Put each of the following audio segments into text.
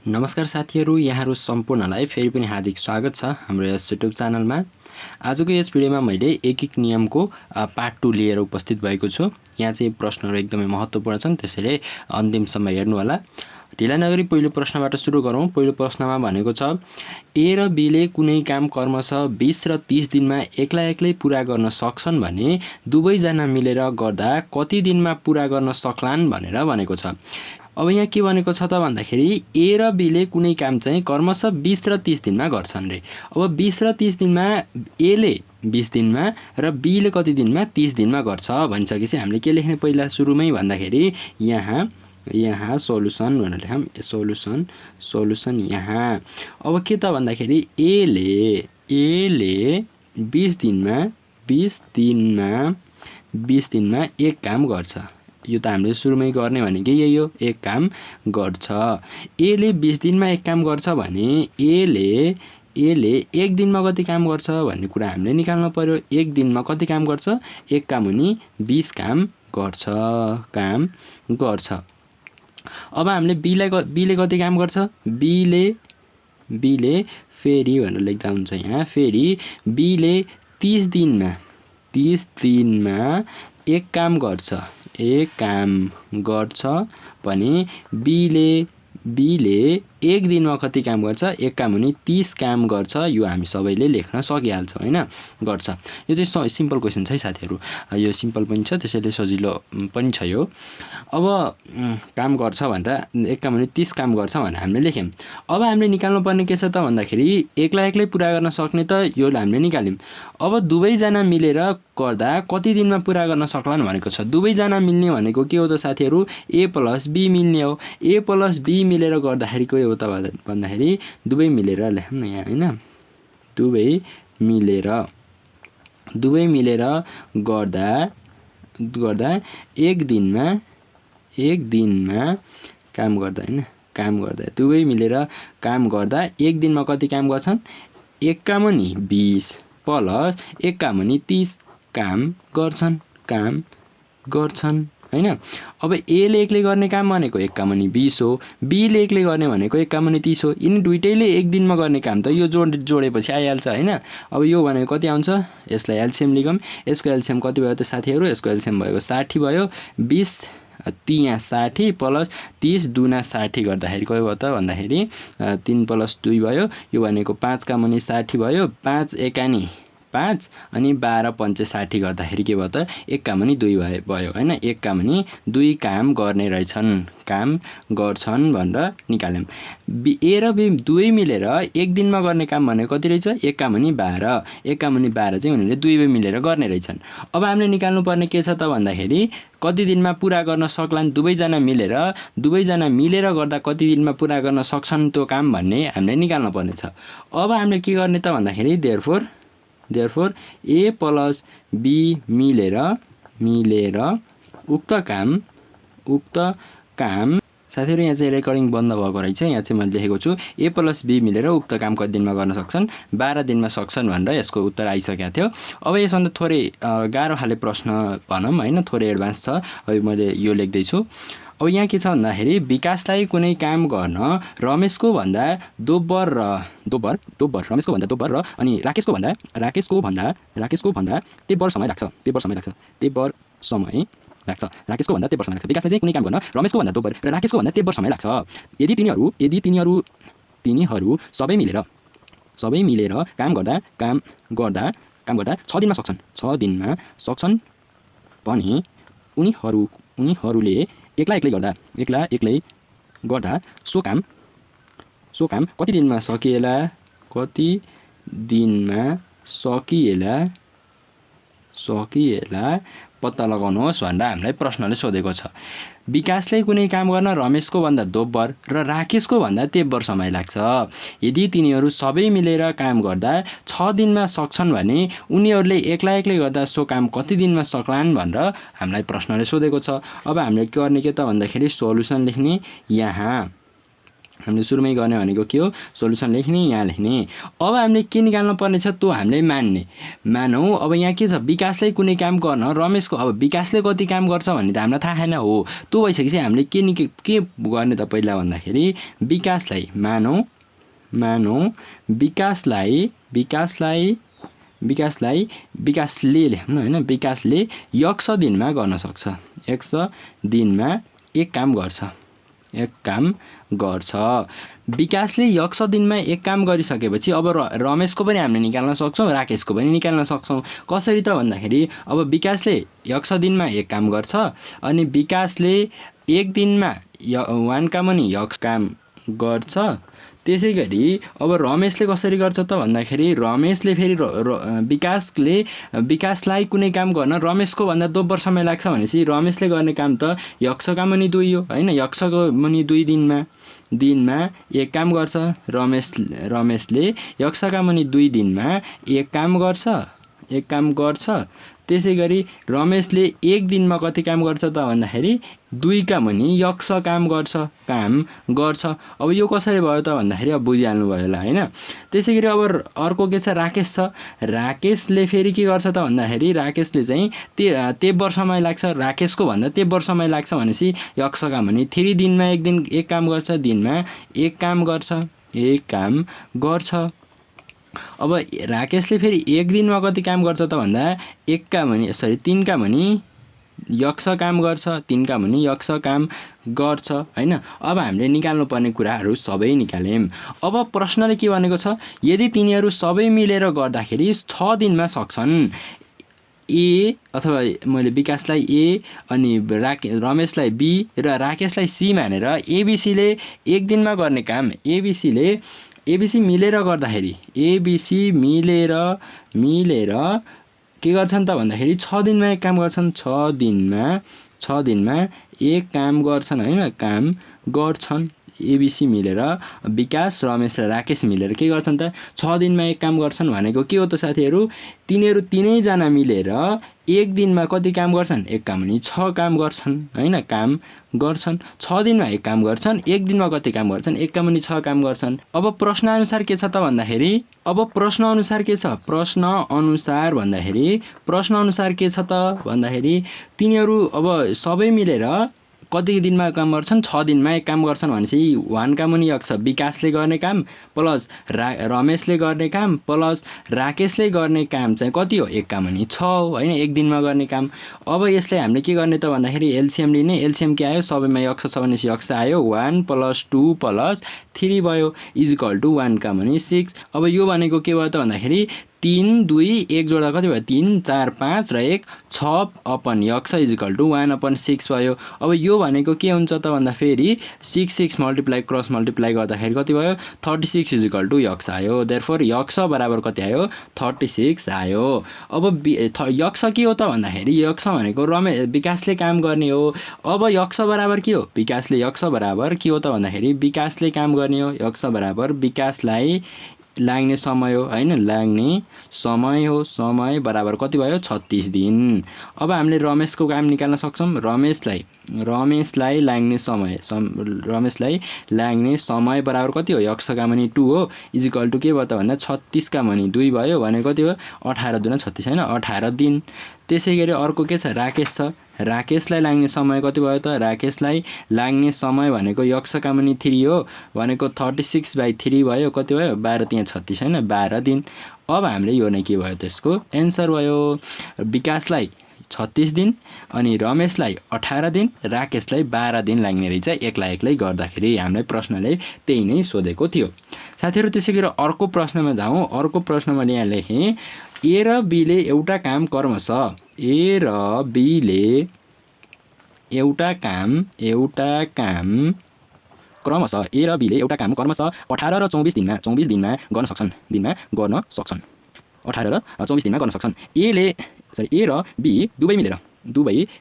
नमस्कार साथीहरू, यहाँहरू सम्पूर्णलाई फेरि पनि हार्दिक स्वागत छ हाम्रो यस युट्युब च्यानलमा। आजको यस भिडियोमा मैले एक नियमको पार्ट 2 लिएर उपस्थित भएको छु। यहाँ चाहिँ प्रश्नहरू एकदमै महत्त्वपूर्ण छन्, त्यसैले अन्तिमसम्म हेर्नु होला। ढिला नगरी पहिलो प्रश्नबाट सुरु गरौँ। पहिलो प्रश्नमा भनेको छ, ए र बीले कुनै काम क्रमशः 20 र 30 दिनमा एक्लै पुरा गर्न सक्छन् भने दुवैजना मिलेर गर्दा कति दिनमा पुरा गर्न सक्लान् भनेर भनेको छ। अब यहाँ के भनेको छ त भन्दाखेरि ए र बीले कुनै काम चाहिँ क्रमशः 20 र 30 दिनमा गर्छन् रे। अब 20 र 30 दिनमा ए ले 20 दिनमा र बीले कति दिनमा 30 दिनमा गर्छ भनिसकेपछि हामीले के लेख्ने पहिला सुरुमै भन्दाखेरि यहाँ सोलुसन भनेर लेखौँ। सोलुसन यहाँ। अब के त भन्दाखेरि ए ले 20 दिनमा एक काम गर्छ। यो त हामीले सुरुमै गर्ने भनेकै यही हो, एक काम गर्छ। ए ले 20 दिनमा एक काम गर्छ भने ए ले एक दिनमा कति काम गर्छ भन्ने कुरा हामीले निकाल्नु पर्यो। एक दिनमा कति काम गर्छ? एक काम हुने 20 काम गर्छ। अब हामीले बीले कति काम गर्छ? बीले फेरि भनेर लेख्दा हुन्छ यहाँ। फेरि बीले 30 दिनमा एक काम गर्छ भने बीले एक दिनमा कति काम गर्छ? एक काम हुने 30 काम गर्छ। यो हामी सबैले लेख्न सकिहाल्छौँ हैन, गर्छ। यो चाहिँ सिम्पल क्वेसन छ है साथीहरू। यो सिम्पल पनि छ, त्यसैले सजिलो पनि छ यो। अब काम गर्छ भनेर एक काम हुने 30 काम गर्छ भनेर हामीले लेख्यौँ। अब हामीले निकाल्नु पर्ने के छ त भन्दाखेरि एक्लै पुरा गर्न सक्ने त यो हामीले निकाल्यौँ। अब दुवैजना मिलेर गर्दा कति दिनमा पुरा गर्न सक्लान् भनेको छ। दुवैजना मिल्ने भनेको के हो त साथीहरू? ए प्लस बी मिल्ने हो। ए प्लस बी मिलेर गर्दाखेरि के हो त भन्दाखेरि दुवै मिलेर लेखौँ न यहाँ हैन। दुवै मिलेर गर्दा एक दिनमा काम गर्दा दुवै मिलेर काम गर्दा एक दिनमा कति काम गर्छन्? एक काम हो नि 20 प्लस एक काम हो नि 30 काम गर्छन् हैन। अब ए ले एक्लै गर्ने काम भनेको एक काम हो नि 20 हो। बी ले एक्लै गर्ने भनेको एक काम हो नि 30 हो। यिनी दुईटैले एक दिनमा गर्ने काम त यो जोडेपछि आइहाल्छ हैन। अब यो भनेको कति आउँछ? यसलाई एलसीएम लिगौँ। यसको एलसीएम कति भयो त साथीहरू? यसको एलसीएम भएको 60 भयो। 20 यहाँ 60 प्लस 30 दुना 60 गर्दाखेरि के भयो त भन्दाखेरि 3 प्लस 2 भयो। यो भनेको 5 काम हुने 60 भयो। 5 एकानी 5 अनि 12 पंचे 60 गर्दाखेरि के भयो त? एक काम हुने 2 भयो हैन। एक काम हुने 2 काम गर्ने गर्छन् भनेर निकाल्यौँ। ए र बी दुवै मिलेर एक दिनमा गर्ने काम भनेको कति रहेछ? एक काम हुने 12। एक काम हुने 12 चाहिँ उनीहरूले दुवै मिलेर गर्ने रहेछन्। अब हामीले निकाल्नु पर्ने के छ त भन्दाखेरि कति दिनमा पुरा गर्न सक्लान्? दुवैजना मिलेर गर्दा कति दिनमा पुरा गर्न सक्छन् त्यो काम भन्ने हामीले निकाल्नु पर्ने छ। अब हामीले के गर्ने त भन्दाखेरि देयरफोर ए प्लस बी मिलेर उक्त काम साथीहरू यहाँ चाहिँ रेकर्डिङ बन्द भएको रहेछ। यहाँ चाहिँ मैले लेखेको छु ए प्लस बी मिलेर उक्त काम कति दिनमा गर्न सक्छन्? 12 दिनमा सक्छन् भनेर यसको उत्तर आइसकेको थियो। अब यसभन्दा थोरै गाह्रो खाले प्रश्न भनौँ हैन, थोरै एडभान्स छ। अब मैले यो लेख्दैछु। अब यहाँ के छ भन्दाखेरि विकासलाई कुनै काम गर्न रमेशको भन्दा दोब्बर र अनि राकेशको भन्दा तेब्बर समय लाग्छ। राकेशको भन्दा तेब्बर समय लाग्छ। विकासले चाहिँ कुनै काम गर्न रमेशको भन्दा दोब्बर र राकेशको भन्दा तेब्बर समय लाग्छ। यदि तिनीहरू सबै मिलेर काम गर्दा 6 दिनमा सक्छन् भने उनीहरूले एक्लै गर्दा सो काम कति दिनमा सकिएला पत्ता लगाउनुहोस् भनेर हामीलाई प्रश्नले सोधेको छ। विकासले कुनै काम गर्न रमेशको भन्दा दोब्बर र राकेशको भन्दा तेब्बर समय लाग्छ। यदि तिनीहरू सबै मिलेर काम गर्दा 6 दिनमा सक्छन् भने उनीहरूले एक्लै गर्दा सो काम कति दिनमा सक्लान् भनेर हामीलाई प्रश्नले सोधेको छ। अब हामीले के गर्ने के त भन्दाखेरि सोलुसन लेख्ने यहाँ हामीले सुरुमै गर्ने भनेको के हो सोलुसन लेख्ने यहाँ लेख्ने अब हामीले के निकाल्नु पर्ने छ त्यो हामीले मान्ने मानौँ अब यहाँ के छ विकासले कुनै काम गर्न रमेशको अब विकासले कति काम गर्छ भन्ने त हामीलाई थाहा छैन हो त्यो भइसकेपछि हामीले के गर्ने त पहिला भन्दाखेरि विकासलाई मानौँ विकासले लेख्नु हैन विकासले यक्ष दिनमा गर्न सक्छ यक्ष दिनमा एक काम गर्छ विकासले यक्ष दिनमा एक काम गरिसकेपछि अब रमेशको पनि हामीले निकाल्न सक्छौँ राकेशको पनि निकाल्न सक्छौँ कसरी त भन्दाखेरि अब विकासले यक्ष दिनमा एक काम गर्छ अनि विकासले एक दिनमा 1 काम अनि यक्ष काम गर्छ त्यसैगरी अब रमेशले कसरी गर्छ त भन्दाखेरि रमेशले फेरि विकासलाई कुनै काम गर्न रमेशको भन्दा दोब्बर समय लाग्छ भनेपछि रमेशले गर्ने काम त यक्ष काम अनि 2 हो हैन यक्षको पनि 2 दिनमा एक काम गर्छ रमेशले यक्ष काम अनि 2 दिनमा एक काम गर्छ त्यसैगरी रमेशले एक दिनमा कति काम गर्छ त भन्दाखेरि 2 काम अनि यक्ष काम गर्छ अब यो कसरी भयो त भन्दाखेरि अब बुझिहाल्नु भयो होला हैन त्यसैगरी अब अर्को के छ राकेशले फेरि के गर्छ त भन्दाखेरि राकेशले चाहिँ तेब्बर समय लाग्छ राकेशको भन्दा तेब्बर समय लाग्छ भनेपछि यक्ष काम अनि 3 दिनमा एक काम गर्छ दिनमा एक काम गर्छ अब राकेशले फेरि एक दिनमा कति काम गर्छ त भन्दा 3 काम अनि यक्ष काम गर्छ 3 काम अनि यक्ष काम गर्छ हैन अब हामीले निकाल्नु पर्ने कुराहरू सबै निकाल्यौं अब प्रश्नले के भनेको छ यदि तिनीहरू सबै मिलेर गर्दाखेरि 6 दिनमा सक्छन् ए अथवा मैले विकासलाई ए अनि रमेशलाई बी र राकेशलाई सी मानेर एबीसीले एक दिनमा गर्ने काम एबीसी मिलेर गर्दाखेरि एबीसी मिलेर के गर्छन् त भन्दाखेरि 6 दिनमा एक काम गर्छन् 6 दिनमा एक काम गर्छन् हैन काम गर्छन् एबीसी मिलेर विकास रमेश र राकेश मिलेर के गर्छन् त 6 दिनमा एक काम गर्छन् भनेको के हो त साथीहरु तिनीहरु तीनै जना मिलेर एक दिनमा कति काम गर्छन् एक काम अनि 6 काम गर्छन् हैन काम गर्छन् 6 दिनमा एक काम गर्छन् एक दिनमा कति काम गर्छन् एक काम अनि 6 काम गर्छन् अब प्रश्न अनुसार के छ त भन्दाखेरि प्रश्न अनुसार के छ त भन्दाखेरि तिनीहरु अब सबै मिलेर कति दिनमा काम गर्छन् 6 दिनमा एक काम गर्छन् भनेपछि 1 काम अनि यक्ष विकासले गर्ने काम प्लस रमेशले गर्ने काम प्लस राकेशले गर्ने काम चाहिँ कति हो एक काम अनि 6 हैन एक दिनमा गर्ने काम अब यसले हामीले के गर्ने त भन्दाखेरि एलसीएम लिने एलसीएम के आयो सबैमा यक्ष छ भनेपछि यक्ष आयो 1 + 2 + 3 भयो = 1 काम अनि 6 अब यो भनेको के भयो त भन्दाखेरि 3 2 1 जोड्दा कति भयो 3 4 5 र 1 6 अपन यक्ष = 1/6 भयो अब यो भनेको के हुन्छ त भन्दा फेरि 6 मल्टिप्लाई क्रस मल्टिप्लाई गर्दाखेरि कति भयो 36 = यक्ष आयो देयरफोर यक्ष बराबर कति आयो 36 आयो अब यक्ष के हो त भन्दाखेरि यक्ष भनेको विकासले काम गर्ने हो अब यक्ष बराबर के हो विकासले यक्ष बराबर के हो त भन्दाखेरि विकासले काम गर्ने हो यक्ष बराबर विकासलाई लाग्ने समय हो हैन लाग्ने समय हो समय बराबर कति भयो 36 दिन अब हामीले रमेशको काम निकाल्न सक्छौं रमेशलाई लाग्ने समय बराबर कति हो यक्ष काम अनि 2 हो = के भयो त भन्दा 36 काम अनि 2 भयो भने कति हो 18 दुना 36 हैन 18 दिन त्यसैगरी अर्को के छ राकेशलाई लाग्ने समय कति भयो त राकेशलाई लाग्ने समय भनेको यक्ष काम अनि 3 हो भनेको 36/3 भयो कति भयो 12 3 36 हैन 12 दिन अब हामीले यो नै के भयो त्यसको आन्सर भयो विकासलाई 36 दिन अनि रमेशलाई 18 दिन राकेशलाई 12 दिन लाग्ने रहेछ एक्लै गर्दाखेरि हामीलाई प्रश्नले त्यही नै सोधेको थियो साथीहरु त्यसैगरी अर्को प्रश्नमा जाउँ अर्को प्रश्नमा यहाँ लेखे ए र बी ले एउटा काम क्रमशः ए र बी ले एउटा काम क्रमशः 18 र 24 दिनमा गर्न सक्छन् 18 र 24 दिनमा गर्न सक्छन् ए र बी दुवै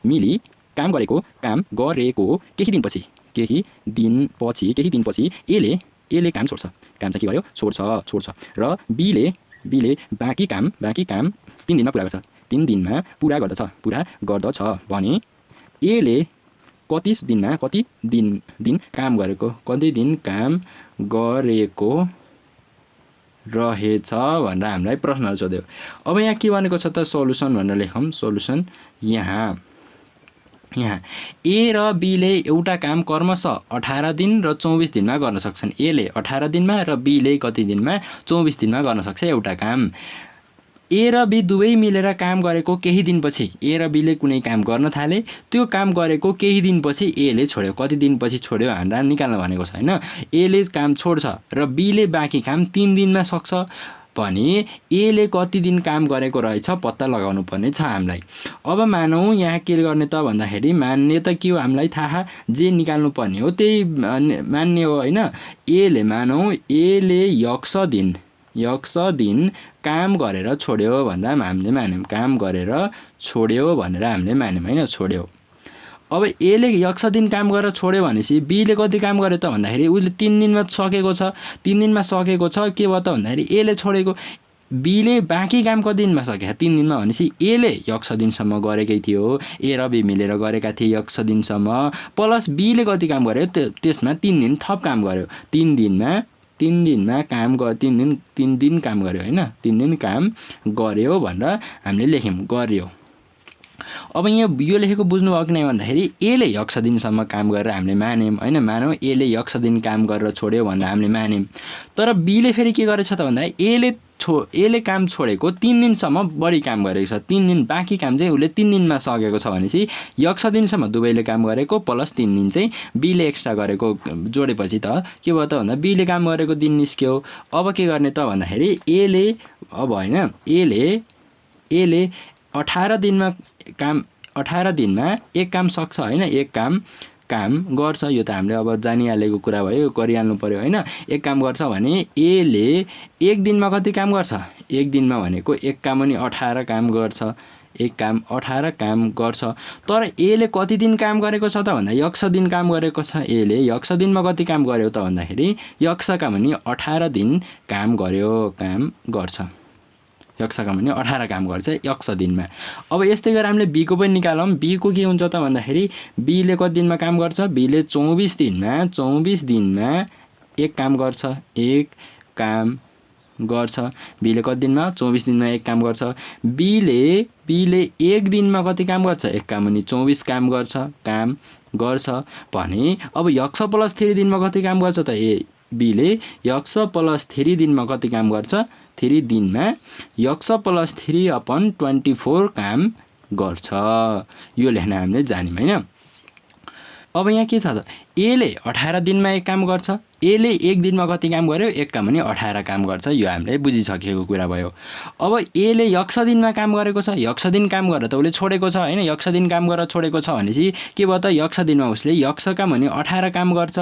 मिली काम गरेको केही दिनपछि ए ले काम छोड्छ काम चाहिँ के गर्यो छोड्छ र बी ले बाँकी काम 3 दिनमा पुरा गर्छ 3 दिनमा पुरा गर्दछ भने ए ले कति दिन काम गरेको, कति दिन काम गरेको रहेछ भनेर हामीलाई प्रश्नहरू सोध्यो। अब यहाँ के भनेको छ त सल्युसन भनेर लेखौँ। सल्युसन यहाँ ए र बीले एउटा काम क्रमशः 18 दिन र 24 दिनमा गर्न सक्छन्। एले 18 दिनमा र बीले कति दिनमा 24 दिनमा गर्न सक्छ एउटा काम। ए र बी दुवै मिलेर काम गरेको केही दिनपछि ए र बीले कुनै काम गर्न थाले, त्यो काम गरेको केही दिनपछि एले छोड्यो। कति दिनपछि छोड्यो भनेर निकाल्न भनेको छ हैन। एले काम छोड्छ र बीले बाँकी काम 3 दिनमा सक्छ भने एले कति दिन काम गरेको रहेछ पत्ता लगाउनु पर्ने छ हामीलाई। अब मानौँ यहाँ के गर्ने त भन्दाखेरि मान्ने त के हो हामीलाई थाहा, जे निकाल्नु पर्ने हो त्यही मान्ने हो हैन। एले मानौँ एले यक्ष दिन काम गरेर छोड्यो भनेर हामीले मान्यौँ। काम गरेर छोड्यो भनेर हामीले मान्यौँ हैन, छोड्यो। अब एले यक्ष दिन काम गरेर छोड्यो भनेपछि बीले कति काम गर्यो त भन्दाखेरि उसले 3 दिनमा सकेको छ। 3 दिनमा सकेको छ के भयो त भन्दाखेरि एले छोडेको। बीले बाँकी काम कति दिनमा सके 3 दिनमा भनेपछि एले यक्ष दिनसम्म गरेकै थियो। ए र बी मिलेर गरेका थिए यक्ष दिनसम्म, प्लस बीले कति काम गर्यो त्यसमा 3 दिन थप काम गर्यो। 3 दिनमा काम गर्यो, 3 दिन काम गर्यो हैन, 3 दिन काम गर्यो भनेर हामीले लेख्यौँ, गर्यो। अब यहाँ यो लेखेको बुझ्नुभयो कि नै भन्दाखेरि एले यक्ष दिनसम्म काम गरेर हामीले मान्यौँ हैन। मानौँ एले यक्ष दिन काम गरेर छोड्यो भनेर हामीले मान्यौँ। तर बीले फेरि के गरेछ त भन्दा एले काम छोडेको 3 दिनसम्म बढी काम गरेको छ। 3 दिन बाँकी काम चाहिँ उसले 3 दिनमा सकेको छ भनेपछि यक्ष दिनसम्म दुवैले काम गरेको प्लस 3 दिन चाहिँ बीले एक्स्ट्रा गरेको जोडेपछि त के भयो त भन्दा बीले काम गरेको दिन निस्क्यो। अब के गर्ने त भन्दाखेरि एले अब हैन एले 18 दिनमा एक काम सक्छ हैन, एक काम गर्छ। यो त हामीले अब जानिहालेको कुरा भयो, गरिहाल्नु पर्यो हैन। एक काम गर्छ भने एले एक दिनमा कति काम गर्छ, एक दिनमा भनेको एक काम अनि 18 काम गर्छ। एक काम 18 काम गर्छ। तर एले कति दिन काम गरेको छ त भन्दा यक्ष दिन काम गरेको छ। एले यक्ष दिनमा कति काम गर्यो त भन्दाखेरि यक्षका पनि 18 दिन काम गर्यो, काम गर्छ। यक्षका पनि 18 काम गर्छ यक्ष दिनमा। अब यस्तै गरेर हामीले बीको पनि निकालौँ। बीको के हुन्छ त भन्दाखेरि बीले कति दिनमा काम गर्छ, बीले 24 दिनमा एक काम गर्छ, एक काम गर्छ। बीले कति दिनमा 24 दिनमा एक काम गर्छ। बीले एक दिनमा कति काम गर्छ, एक काम अनि 24 काम गर्छ भने अब यक्ष प्लस 3 दिनमा कति काम गर्छ त बीले यक्ष प्लस 3 दिनमा कति काम गर्छ, 3 दिनमा यक्ष प्लस 3/24 काम गर्छ। यो लेख्न हामीले जान्यौँ हैन। अब यहाँ के छ त एले 18 दिनमा एक काम गर्छ, एले एक दिनमा कति काम गर्यो, एक काम अनि 18 काम गर्छ। यो हामीले बुझिसकेको कुरा भयो। अब एले यक्ष दिनमा काम गरेको छ, यक्ष दिन काम गरेर त उसले छोडेको छ हैन। यक्ष दिन काम गरेर छोडेको छ भनेपछि के भयो त यक्ष दिनमा उसले यक्ष काम अनि 18 काम गर्छ।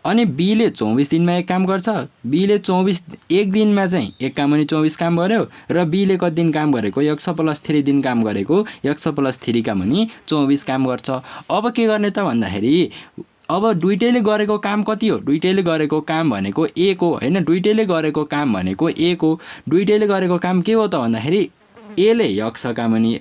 अनि बीले 24 दिनमा एक काम गर्छ। बीले 24 एक दिनमा चाहिँ एक काम अनि 24 काम गर्यो र बीले कति दिन काम गरेको यक्ष प्लस 3 दिन काम गरेको यक्ष प्लस 3 काम अनि 24 काम गर्छ। अब के गर्ने त भन्दाखेरि अब दुईटैले गरेको काम कति हो, दुईटैले गरेको काम भनेको एक हो हैन। दुईटैले गरेको काम भनेको एक हो। दुईटैले गरेको काम के हो त भन्दाखेरि एले यक्ष काम अनि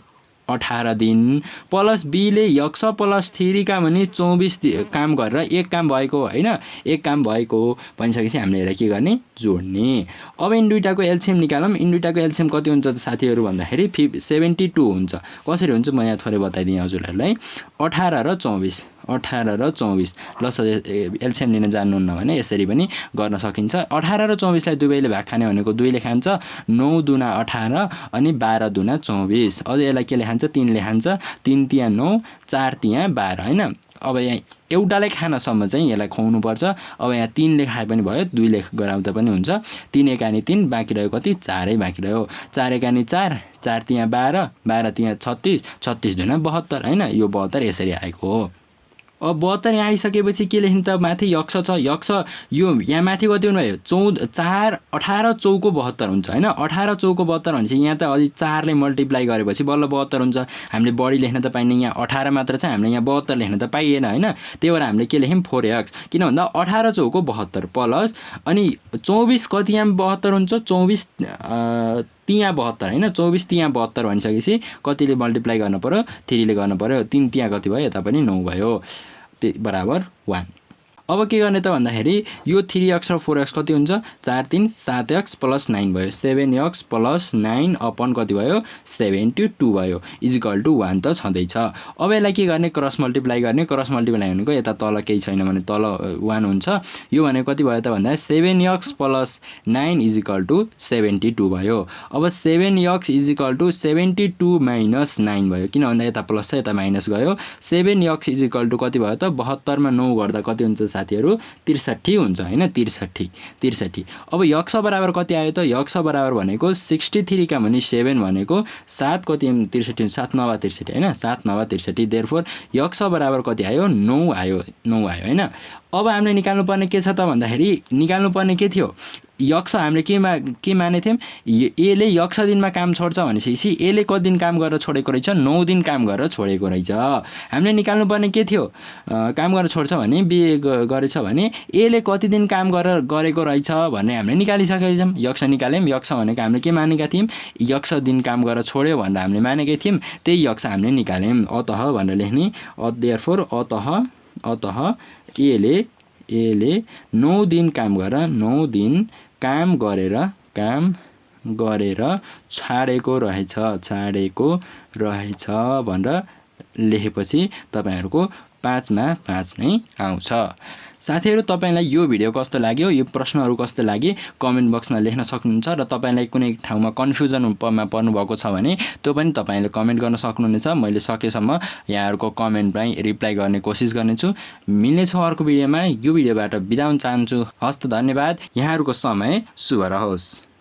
18 दिन प्लस बीले यक्ष प्लस 3 काम अनि 24 काम गरेर एक काम भएको हैन। एक काम भएको भनिसकेपछि हामीले यसलाई के गर्ने, जोड्ने। अब इन दुईटाको एलसीएम निकालौँ। इन दुईटाको एलसीएम कति हुन्छ त साथीहरु भन्दाखेरि 72 हुन्छ। कसरी हुन्छ म यहाँ थोरै बताइदिएँ हजुरहरुलाई। 18 र 24 ल एलसीएम लिन जान्नुहुन्न भने यसरी पनि गर्न सकिन्छ। 18 र 24 लाई दुवैले भाग खाने भनेको 2 ले खान्छ, 9 दुना 18 अनि 12 दुना 24। अझ यसलाई के लेखान्छ, 3 लेखान्छ, 3 तिया 9 4 तिया 12 हैन। अब यहाँ एउटालाई खानसम्म चाहिँ यसलाई खुवाउनु पर्छ। अब यहाँ 3 ले खाए पनि भयो, 2 ले गराउँदा पनि हुन्छ। 3 एकानी 3 बाँकी रह्यो कति, 4 बाँकी रह्यो। 4 एकानी 4 4 तिया 12 12 तिया 36 36 दुना 72 हैन। यो 72 यसरी आएको हो। अब 72 यहाँ आइसकेपछि के लेख्नु त, माथि यक्ष छ, यक्ष यो यहाँ माथि कति हुनु भयो 14 18 चौको 72 हुन्छ हैन। 18 चौको 72 भनेपछि यहाँ त अलि 4 ले मल्टिप्लाई गरेपछि बल्ल 72 हुन्छ। हामीले बढी लेख्न त पाइने, यहाँ 18 मात्र छ, हामीले यहाँ 72 लेख्न त पाइएन हैन। त्यही भएर हामीले के लेख्यौं 4x, किन भन्दा 18 चौको 72 प्लस अनि 24 कति यहाँ 72 हुन्छ, 24 तिया 72 हैन। 24 तिया 72 भनिसकेपछि कतिले मल्टिप्लाई गर्नु पर्यो, 3 ले गर्नु पर्यो। 3 तिया कति भयो, यता पनि 9 भयो। बराबर 1। अब के गर्ने त भन्दाखेरि यो 3x र 4x कति हुन्छ 4 3 7x + 9 भयो 7x + 9 अपन कति भयो 72 भयो इक्वल टु 1 त छँदैछ। अब यसलाई के गर्ने क्रस मल्टिप्लाई गर्ने क्रस मल्टिप्लाई भनेको यता तल केही छैन भने तल 1 हुन्छ यो भनेको कति भयो त भन्दा 7x + 9 इक्वल टु 72 भयो। अब 7x इक्वल टु 72 - 9 भयो किन भन्दा यता प्लस छ यता माइनस गयो 7x इक्वल टु कति भयो त 72 मा 9 गर्दा कति हुन्छ साथीहरु 63 हुन्छ हैन 63। अब x बराबर कति आयो त x बराबर भनेको 63 का मुनि 7 भनेको 7 कति 63 7 9 63 हैन 7 9 63 देयरफोर x बराबर कति आयो 9 आयो हैन। अब हामीले निकाल्नु पर्ने के छ त भन्दाखेरि निकाल्नु पर्ने के थियो x हामीले के माने थियौं a ले x दिनमा काम छोड्छ भनेपछि a ले कति दिन काम गरेर छोडेको रहेछ 9 दिन काम गरेर छोडेको रहेछ। हामीले निकाल्नु पर्ने के थियो काम गरेर छोड्छ भने b गरेछ भने a ले कति दिन काम गरेको रहेछ भन्ने हामीले निकालिसकेका छौं x निकाल्यौं x भनेको हामीले के मानेका थियौं x दिन काम गरेर छोड्यो भनेर हामीले मानेका थियौं त्यही x हामीले निकाल्यौं अतः भनेर लेख्ने देयरफोर अतः a ले 9 दिन काम गरेर छाडेको रहेछ भनेर लेखेपछि तपाईहरुको 5 मा 5 नै आउँछ। साथीहरु तपाईलाई यो भिडियो कस्तो लाग्यो यो प्रश्नहरु कस्तो लागे कमेन्ट बक्समा लेख्न सक्नुहुन्छ र तपाईलाई कुनै ठाउँमा कन्फ्युजनमा पर्नु भएको छ भने त्यो पनि तपाईले कमेन्ट गर्न सक्नुहुनेछ मैले सकेसम्म यहाँहरुको कमेन्टमै रिप्लाई गर्ने कोसिस गर्नेछु। मिल्ने छ अर्को भिडियोमा यो भिडियोबाट बिदा हुन चाहन्छु। हस्त धन्यवाद। यहाँहरुको समय शुभ रहोस्।